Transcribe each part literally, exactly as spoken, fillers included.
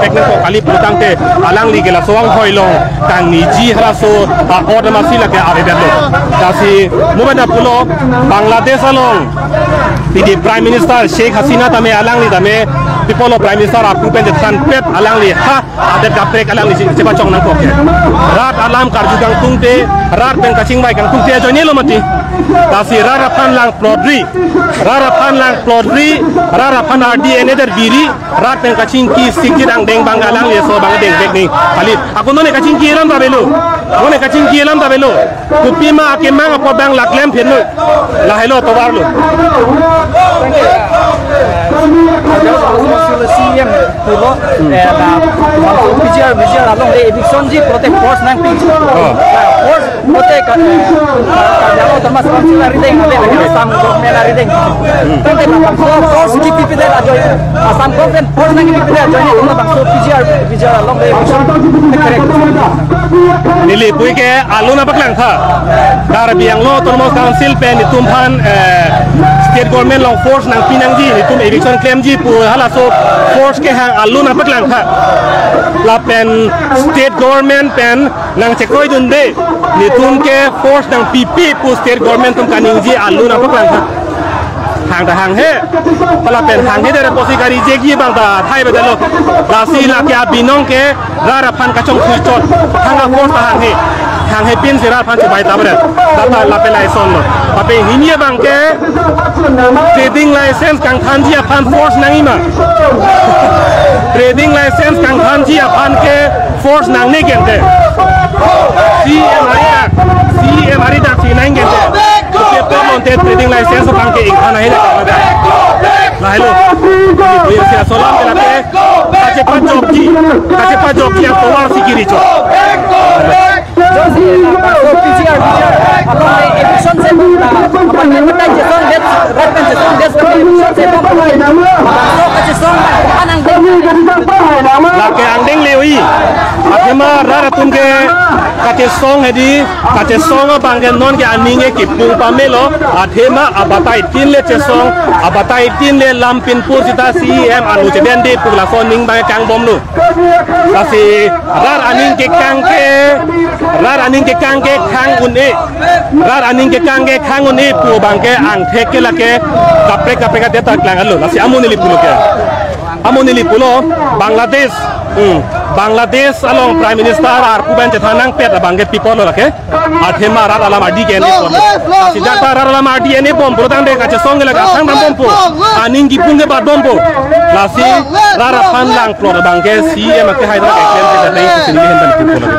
Pek nangkok kali pulotangte alangli ke laso anghoi along kangniji halaso a-order masi lake avedetlo. Lasi mo pen ta pulo Bangladesh along pidi Prime Minister Sheikh Hasina tame alangli tame pi pulo Prime Minister aphu pen chethanpet alangli ha adet kaprek alangli si chepachong nangkok ke. Rat alam karju kangtungte, rat pen kachingvai kangtungte ajoinelo mati. Lasi rat aphan lang plotri, rat aphan lang plotri, rat aphan ardi ene der biri, rat pen kachingki sikjit angdeng bang alangli so bang dengvek ni. Kali, ako nonke kachingki alam ta avelo. Nonke kachingki alam ta avelo. Kopima akemang apot bang laklem phenlo. Lahelo tovarlo. C M pulo, eh, la, P G R, V G R along le eviction ji protest force nangpi. Oh. Force Kote ka, ka, ka, Karbi Anglong Autonomous Council arideng, ale, ale, Assam government arideng. Hmm. Tangte labangso force kipipedet ajoine, Assam government force nangkipipedet ajoine, labangso P G R, P G R along le eviction, correct. Neli puike alun nangpaklang tha. Karbi Anglong Autonomous Council pen netum aphan, eh, state government along force nangpi nangji, netum eviction klemji pu halaso force kehang alun nangpaklang tha. Lapen state government pen nangchekroidunde, netum ke force nangpipe pu state government atum kaningje alun nangpaklang tha. Hang ta hanghe. Hala pen hanghe dere pusi kari jegi bang ta thai bedetlo. Lasi lake abinong ke rat aphan kachongthui chot. Hang a-force ta hanghe. Hanghe pinsi rat aphan chibai ta bedet. Tata lapen laisonlo. Lapen hini abang ke trading license kangthanji aphan force nangji ma. Trading license kangthanji aphan ke force nangne gente. C M ari dak, C M ari dak si nang gente. Kopi apot lonte trading license abang ke ingthan ahe dak. Lahelo. Ini punya si asolam ke lake. Kachepajokji, kachepajokji atovar si kiri chot. Josi, so P G R, P G R, along le eviction sebom ta, apa ni, betai chesong det, rat pen chesong det, eviction sebom ta, so kachesong ta, anang dong. Lake angdeng le-oi. Athema rat atum ke kachesong hedi, kachesong abang ke non ke aning ke kipung pamelo. Athema abatai tin le chesong, abatai tin le lampin pu sita C M anu chedende pu laso aning abang kangbomlo. Lasi rat aning kekang ke, rat aning kekang ke khang un-e. Rat aning kekang ke khang un-e pu abang ke angthek ke lake kaprek kaprek adet ta klang alo. Lasi amo neli pulo ke. Amo neli pulo Bangladesh. Hmm. Bangladesh along Prime Minister arpu pen chethan nangpet abang ke pi pulo lake. Athema rat alam ardi ke ene bom. Lasi jata rat alam ardi ene bom pulotangte kachesong ke lake asang dam bompo. Aning kipung ke bat bompo. Lasi rat aphan lang plot abang ke C M ake hai dak ke klem ke dai sini hen dan pupo lake.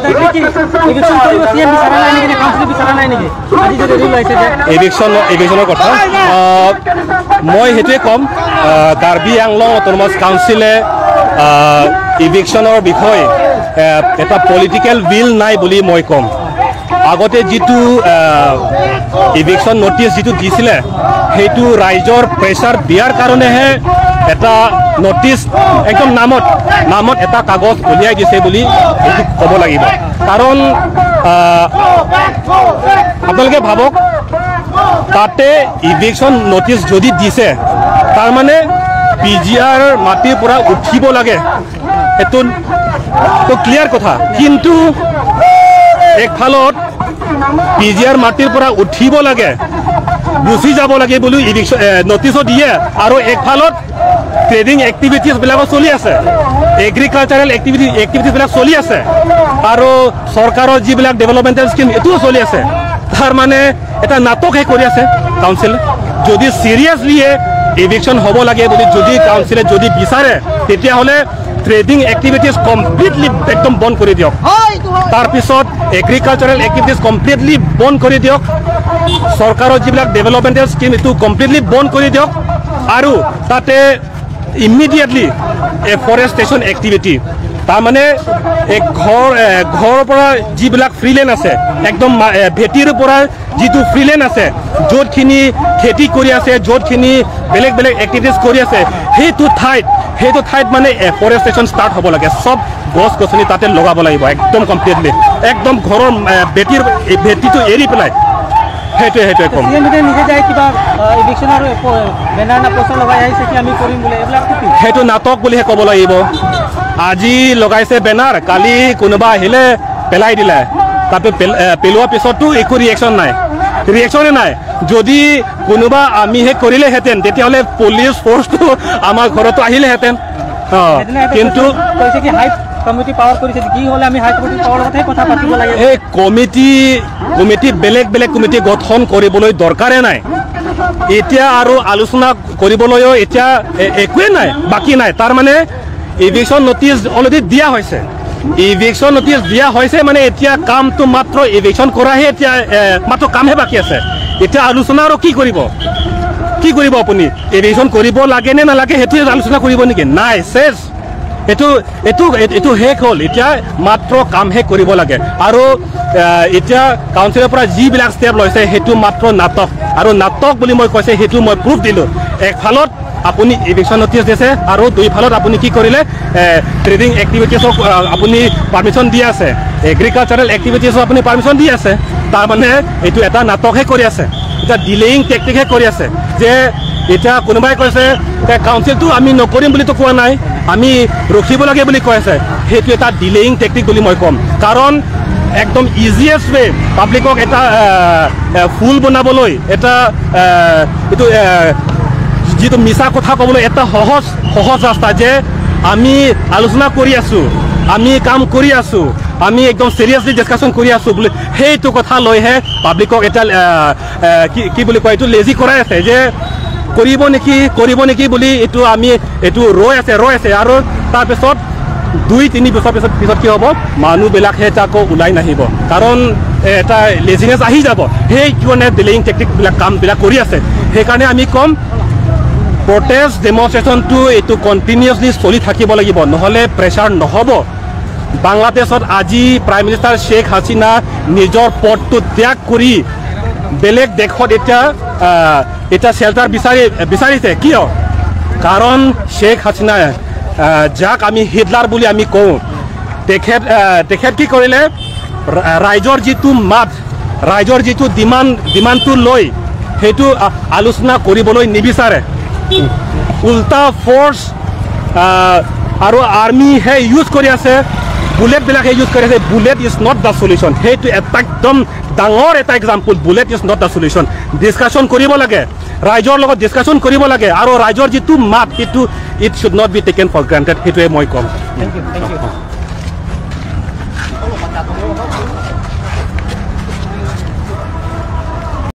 Eviction to C M bichara nai niki, council bichara nai niki. Adi jadi rule aise je. Eviction, eviction kotha. Ah, মই সেইটোৱে ক'ম, আহ, কাৰ্বি আংলং অট'নমাছ কাউন্সিলে, আহ, ইভিকশ্যনৰ বিষয়ে, আহ, এটা political will নাই বুলি মই ক'ম। আগতে যিটো, আহ, ইভিকশ্যন নটিচ যিটো দিছিলে, সেইটো ৰাইজৰ প্ৰেছাৰ দিয়াৰ কাৰণেহে এটা নটিচ, একদম নামত, নামত এটা কাগজ উলিয়াই দিছে বুলি এইটো ক'ব লাগিব। কাৰণ, আহ, আপোনালোকে ভাবক, তাতে ইভিকশ্যন নটিচ যদি দিছে, তাৰমানে পি জি আৰ মাটিৰ পৰা উঠিব লাগে, সেইটো তো ক্লিয়াৰ কথা। কিন্তু একফালত পি জি আৰ মাটিৰ পৰা উঠিব লাগে, গুচি যাব লাগে বুলি ইভিকশ্যন, এ, নটিচো দিয়ে, আৰু একফালত ট্ৰেডিং এক্টিভিটিজ বিলাকো চলি আছে, এগ্ৰিকালচাৰেল এক্টিভিটি, এক্টিভিটিজ বিলাক চলি আছে, আৰু চৰকাৰৰ যিবিলাক ডেভেলপমেণ্টেল স্কিম এইটোও চলি আছে। তাৰ মানে এটা নাটকহে কৰি আছে কাউন্সিল। যদি চিৰিয়াছলিয়ে ইভিকশ্যন হ'ব লাগে বুলি যদি কাউন্সিলে যদি বিচাৰে, তেতিয়াহ'লে ট্ৰেডিং এক্টিভিটিজ কমপ্লিটলি একদম বন্ধ কৰি দিয়ক। তাৰপিছত এগ্ৰিকালচাৰেল এক্টিভিটিজ কমপ্লিটলি বন্ধ কৰি দিয়ক। চৰকাৰৰ যিবিলাক ডেভেলপমেণ্টেল স্কিম, এইটো কমপ্লিটলি বন্ধ কৰি দিয়ক। আৰু তাতে ইমিডিয়েটলি এফৰেষ্টেশ্যন এক্টিভিটি, তাৰমানে এক ঘৰ, এ, ঘৰৰ পৰা যিবিলাক ফ্ৰী লেণ্ড আছে, একদম মা-, এ, ভেটিৰ পৰা যিটো ফ্ৰী লেণ্ড আছে, য'তখিনি খেতি কৰি আছে, য'তখিনি বেলেগ বেলেগ এক্টিভিটিজ কৰি আছে, সেইটো ঠাইত, সেইটো ঠাইত মানে এফৰেষ্টেশ্যন ষ্টাৰ্ট হ'ব লাগে। চব গছ গছনি তাতে লগাব লাগিব একদম কমপ্লিটলি। একদম ঘৰৰ, এ, ভেটিৰ, এই ভেটিটো এৰি পেলাই সেইটোৱে, সেইটোৱে ক'ম। চি এম এতিয়া নিজে যাই কিবা, আহ, ইভিকশ্যনৰ একো বেনাৰ না পোষ্টাৰ লগাই আহিছে কি আমি কৰিম বুলি, এইবিলাক কি? সেইটো নাটক বুলিহে ক'ব লাগিব। আজি লগাইছে বেনাৰ, কালি কোনোবা আহিলে পেলাই দিলে। তাতে পেল-, এ, পেলোৱাৰ পিছতো একো ৰিয়েকশ্যন নাই, ৰিয়েকশ্যনে নাই। যদি কোনোবা আমিহে কৰিলেহেঁতেন, তেতিয়াহ'লে পুলিচ ফ'ৰ্চটো আমাৰ ঘৰতো আহিলেহেঁতেন। অ, সেইদিনা এটা কিন্তু কৈছে কি হাই কমিটি পাৱাৰ কৰিছে, কি হ'লে আমি হাই কমিটি পাৱাৰ লগতহে কথা পাতিব লাগে। এই কমিটি, কমিটি বেলেগ বেলেগ কমিটি গঠন কৰিবলৈ দৰকাৰে নাই। এতিয়া আৰু আলোচনা কৰিবলৈও এতিয়া এ-, একোৱে নাই, বাকী নাই। তাৰ মানে ইভিকশ্যন নটিচ অলৰেডি দিয়া হৈছে। ইভিকশ্যন নটিচ দিয়া হৈছে মানে এতিয়া কামটো মাত্ৰ ইভিকশ্যন কৰাহে এতিয়া, এ, মাত্ৰ কামহে বাকী আছে। এতিয়া আলোচনা আৰু কি কৰিব? কি কৰিব আপুনি? ইভিকশ্যন কৰিব লাগে নে নালাগে সেইটো আলোচনা কৰিব নেকি? নাই, শেষ। এইটো, এইটো, এইটো শেষ হ'ল। এতিয়া মাত্ৰ কামহে কৰিব লাগে। আৰু, এ, এতিয়া কাউন্সিলৰ পৰা যিবিলাক ষ্টেপ লৈছে সেইটো মাত্ৰ নাটক। আৰু নাটক বুলি মই কৈছে সেইটো মই প্ৰুফ দিলোঁ। একফালত আপুনি ইভিকশ্যন নটিচ দিছে আৰু দুইফালত আপুনি কি কৰিলে, এ, ট্ৰেডিং এক্টিভিটিছক, আ, আপুনি পাৰ্মিশ্যন দি আছে, এগ্ৰিকালচাৰেল এক্টিভিটিছক আপুনি পাৰ্মিশ্যন দি আছে। তাৰমানে এইটো এটা নাটকহে কৰি আছে, এটা ডিলেয়িং টেকটিকহে কৰি আছে। যে এতিয়া কোনোবাই কৈছে যে কাউন্সিলটো আমি নকৰিম বুলিতো কোৱা নাই, আমি ৰখিব লাগে বুলি কৈ আছে। সেইটো এটা ডিলেয়িং টেকটিক বুলি মই ক'ম। কাৰণ একদম ইজিয়েষ্ট ৱে পাব্লিকক এটা, আ, আ, ফুল বনাবলৈ, এটা, আ, এইটো, আ, যিটো মিছা কথা ক'বলৈ এটা সহজ, সহজ ৰাস্তা যে আমি আলোচনা কৰি আছোঁ, আমি কাম কৰি আছোঁ, আমি একদম চিৰিয়াছলি ডিছকাশ্যন কৰি আছোঁ বুলি সেইটো কথা লৈহে পাব্লিকক এটা, আ, আ, কি, কি বুলি কয়, এইটো লেজি কৰাই আছে যে কৰিব নেকি, কৰিব নেকি বুলি এইটো আমি এইটো ৰৈ আছে, ৰৈ আছে। আৰু তাৰপিছত দুই তিনি বছৰ পিছত, পিছত কি হ'ব? মানুহবিলাকহে আকৌ ওলাই নাহিব, কাৰণ, এ, এটা লেজিনেছ আহি যাব। সেইকাৰণে ডিলেয়িং টেকটিকবিলাক, কামবিলাক কৰি আছে। সেইকাৰণে আমি ক'ম, প্ৰটেষ্ট ডেমনষ্ট্ৰেশ্যনটো এইটো কণ্টিনিউৱাছলি চলি থাকিব লাগিব, নহ'লে প্ৰেছাৰ নহ'ব। বাংলাদেশত আজি প্ৰাইম মিনিষ্টাৰ শ্বেখ হাছিনা নিজৰ পদটো ত্যাগ কৰি বেলেগ দেশত এতিয়া, আহ, এতিয়া শ্বেল্টাৰ বিচাৰি, বিচাৰিছে। কিয়? কাৰণ শ্বেখ হাছিনা, আহ, যাক আমি হিটলাৰ বুলি আমি কওঁ, তেখেত, আহ, তেখেত কি কৰিলে? ৰা-, ৰাইজৰ যিটো মাত, ৰাইজৰ যিটো ডিমাণ্ড, ডিমাণ্ডটো লৈ সেইটো, আ, আলোচনা কৰিবলৈ নিবিচাৰে। উল্টা ফ'ৰ্চ, আ, আৰু আৰ্মিহে ইউজ কৰি আছে, বুলেটবিলাকহে ইউজ কৰি আছে। Bullet is not the solution। সেইটো এটা একদম ডাঙৰ এটা example. Bullet is not the solution। Discussion কৰিব লাগে, ৰাইজৰ লগত ডিছকাশ্যন কৰিব লাগে আৰু ৰাইজৰ যিটো মাত, সেইটো it should not be taken for granted। সেইটোৱে মই ক'ম। Thank you, thank you।